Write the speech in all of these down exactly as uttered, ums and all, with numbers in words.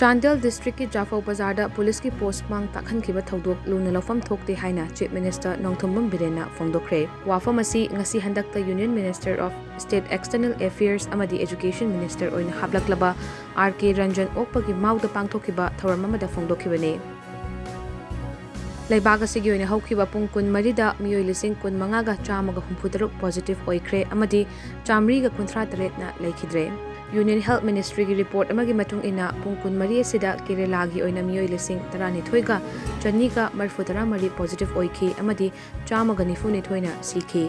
ꯆꯥꯟꯗꯦꯜ ꯗꯤꯁꯇ꯭ꯔꯤꯛꯀꯤ ꯖꯥꯐꯧ ꯕꯖꯥꯔꯗ ꯄꯨꯂꯤꯁꯀꯤ ꯄꯣꯁ ꯃꯥꯡ ꯇꯥꯛꯍꯟꯈꯤꯕ ꯊꯧꯗꯣꯛ ꯂꯨꯅ ꯂꯧꯐꯝ ꯊꯣꯛꯇꯦ ꯍꯥꯏꯅ ꯆꯤꯐ ꯃꯤꯅꯤꯁꯇꯔ ꯅꯣꯡꯊꯣꯝꯕꯝ ꯕꯤꯔꯦꯟꯅ ꯐꯣꯡꯗꯣꯛꯈ꯭ꯔꯦ꯫ ꯋꯥꯐꯝ ꯑꯁꯤ ꯉꯁꯤ ꯍꯟꯗꯛꯇ union minister of state external affairs ꯑꯃꯗꯤ ꯑꯦꯖꯨꯀꯦꯁꯟ ꯃꯤꯅꯤꯁꯇꯔ ꯑꯣꯏꯅ ꯍꯥꯞꯂꯛꯂꯕ ꯑꯥꯔ ꯀꯦ ꯔꯟꯖꯟ ꯑꯣꯛꯄꯒꯤ ꯃꯥꯎꯗ ꯄꯥꯡꯊꯣꯛꯈꯤꯕ ꯊꯧꯔꯝ ꯑꯃꯗ ꯐꯣꯡꯗꯣꯛꯈꯤꯕꯅꯤ꯫ ꯂꯩꯕꯥꯛ ꯑꯁꯤꯒꯤ ꯑꯣꯏꯅ ꯍꯧꯈꯤꯕ ꯄꯨꯡ ꯀꯨꯟꯃꯔꯤꯗ ꯃꯤꯑꯣꯏ ꯂꯤꯁꯤꯡ ꯀꯨꯟꯃꯉꯥꯒ ꯆꯥꯝꯃꯒ ꯍꯨꯝꯐꯨꯇꯔꯨꯛ ꯄꯣꯖꯤꯇꯤꯚ ꯑꯣꯏꯈ꯭ꯔꯦ ꯑꯃꯗꯤ ꯆꯥꯃꯔꯤꯒ ꯀꯨꯟꯊ꯭ꯔꯥ ꯇꯔꯦꯠꯅ ꯂꯩꯈꯤꯗ꯭ꯔꯦ꯫ ꯌꯨꯅꯤꯌꯟ ꯍꯦꯜꯊ ꯃꯤꯅꯤꯁꯇ꯭ꯔꯤꯒꯤ ꯔꯤꯄꯣꯔꯠ ꯑꯃꯒꯤ ꯃꯇꯨꯡ ꯏꯟꯅ, ꯄꯨꯡ ꯀꯨꯟꯃꯔꯤ ꯑꯁꯤꯗ ꯀꯦꯔꯦꯂꯥꯒꯤ ꯑꯣꯏꯅ ꯃꯤꯑꯣꯏ ꯂꯤꯁꯤꯡ ꯇꯔꯥꯅꯤꯊꯣꯏꯒ ꯆꯅꯤꯒ ꯃꯔꯤꯐꯨ ꯇꯔꯥꯃꯔꯤ ꯄꯣꯖꯤꯇꯤꯚ ꯑꯣꯏꯈꯤ ꯑꯃꯗꯤ ꯆꯥꯝꯃꯒ ꯅꯤꯐꯨꯅꯤꯊꯣꯏꯅ ꯁꯤꯈꯤ꯫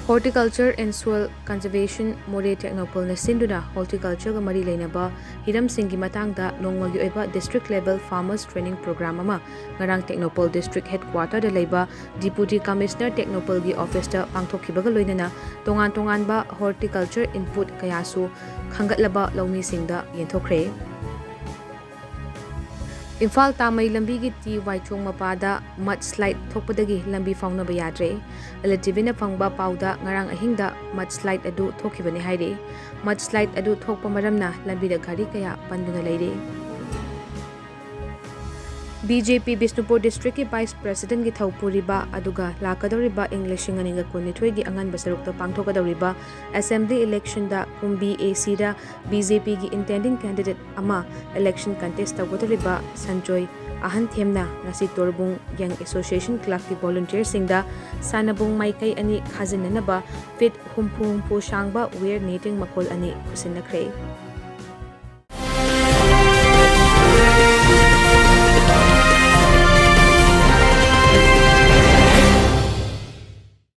Horticulture and Soil Conservation ꯃꯣꯔꯦ ꯇꯦꯛꯅꯧꯄꯜꯅ ꯁꯤꯟꯗꯨꯅ ꯍꯣꯔꯇꯤꯀꯜꯆꯔꯒ ꯃꯔꯤ ꯂꯩꯅꯕ ꯍꯤꯔꯝꯁꯤꯡꯒꯤ ꯃꯇꯥꯡꯗ ꯅꯣꯡꯃꯒꯤ ꯑꯣꯏꯕ district level farmers training programme ꯑꯃ ꯉꯔꯥꯡ ꯇꯦꯛꯅꯧꯄꯜ ꯗꯤꯁꯇ꯭ꯔꯤꯛ ꯍꯦꯗꯀ꯭ꯋꯥꯇꯔꯗ ꯂꯩꯕ ꯗꯤꯄꯨꯇꯤ ꯀꯃꯤꯁꯅꯔ ꯇꯦꯛꯅꯧꯄꯜꯒꯤ ꯑꯣꯐꯤꯁꯇ ꯄꯥꯡꯊꯣꯛꯈꯤꯕꯒ ꯂꯣꯏꯅꯅ ꯇꯣꯉꯥꯟ ꯇꯣꯉꯥꯟꯕ ꯍꯣꯔꯇꯤꯀꯜꯆꯔ ꯏꯟꯄꯨꯠ ꯀꯌꯥꯁꯨ ꯈꯟꯒꯠꯂꯕ ꯂꯧꯃꯤꯁꯤꯡꯗ ꯌꯦꯟꯊꯣꯛꯈ꯭ꯔꯦ꯫ ꯏꯝꯐꯥꯜ ꯇꯥꯃꯩ ꯂꯝꯕꯤꯒꯤ ꯇꯤ ꯋꯥꯏꯊꯣꯡ ꯃꯄꯥꯗ ꯃꯗ ꯁ꯭ꯂꯥꯏꯗ ꯊꯣꯛꯄꯗꯒꯤ ꯂꯝꯕꯤ ꯐꯥꯎꯅꯕ ꯌꯥꯗ꯭ꯔꯦ꯫ ꯑꯦꯜ ꯇꯤ ꯚꯤꯅ ꯐꯪꯕ ꯄꯥꯎꯗ ꯉꯔꯥꯡ ꯑꯍꯤꯡꯗ ꯃꯗ ꯁ꯭ꯂꯥꯏꯗ ꯑꯗꯨ ꯊꯣꯛꯈꯤꯕꯅꯤ ꯍꯥꯏꯔꯤ꯫ ꯃꯗ ꯁ꯭ꯂꯥꯏꯗ ꯑꯗꯨ ꯊꯣꯛꯄ ꯃꯔꯝꯅ ꯂꯝꯕꯤꯗ ꯒꯥꯔꯤ ꯀꯌꯥ ꯄꯟꯗꯨꯅ ꯂꯩꯔꯤ꯫ ꯕꯤ ꯖꯦ ꯄꯤ ꯕꯤꯁꯅꯨꯄꯨꯔ ꯗꯤꯁꯇ꯭ꯔꯤꯛꯀꯤ ꯚꯥꯏꯁ ꯄ꯭ꯔꯦꯁꯤꯗꯦꯟꯠꯀꯤ ꯊꯧ ꯄꯨꯔꯤꯕ, ꯑꯗꯨꯒ ꯂꯥꯛꯀꯗꯧꯔꯤꯕ ꯏꯪ ꯂꯤꯁꯤꯡ ꯑꯅꯤꯒ ꯀꯨꯟꯅꯤꯊꯣꯏꯒꯤ ꯑꯉꯟꯕ ꯁꯔꯨꯛꯇ ꯄꯥꯡꯊꯣꯛꯀꯗꯧꯔꯤꯕ ꯑꯦꯁꯦꯝꯕ꯭ꯂꯤ ꯏꯂꯦꯛꯁꯟꯗ ꯀꯨꯝꯕꯤ ꯑꯦ ꯁꯤꯗ ꯕꯤ ꯖꯦ ꯄꯤꯒꯤ ꯏꯟꯇꯦꯟꯗꯤꯡ ꯀꯦꯟꯗꯤꯗꯦꯠ ꯑꯃ ꯏꯂꯦꯛꯁꯟ ꯀꯟꯇꯦꯁ ꯇꯧꯒꯗꯧꯔꯤꯕ ꯁꯟꯖꯣꯏ ꯑꯍꯟꯊꯦꯝꯅ ꯉꯁꯤ ꯇꯣꯔꯕꯨꯡ ꯌꯪ ꯑꯦꯁꯣꯁꯤꯌꯦꯁꯟ ꯀ꯭ꯂꯕꯀꯤ ꯚꯣꯂꯨꯟꯇꯤꯌꯔꯁꯤꯡꯗ ꯁꯥꯟꯅꯕꯨꯡ ꯃꯥꯏꯀꯩ ꯑꯅꯤ ꯈꯥꯖꯤꯟꯅꯅꯕ ꯐꯤꯠ ꯍꯨꯝꯐꯨ ꯍꯨꯝꯐꯨ ꯁꯥꯡꯕ ꯋꯦꯌꯔ ꯅꯦꯇꯤꯡ ꯃꯈꯣꯜ ꯑꯅꯤ ꯈꯨꯠꯁꯤꯟꯅꯈ꯭ꯔꯦ꯫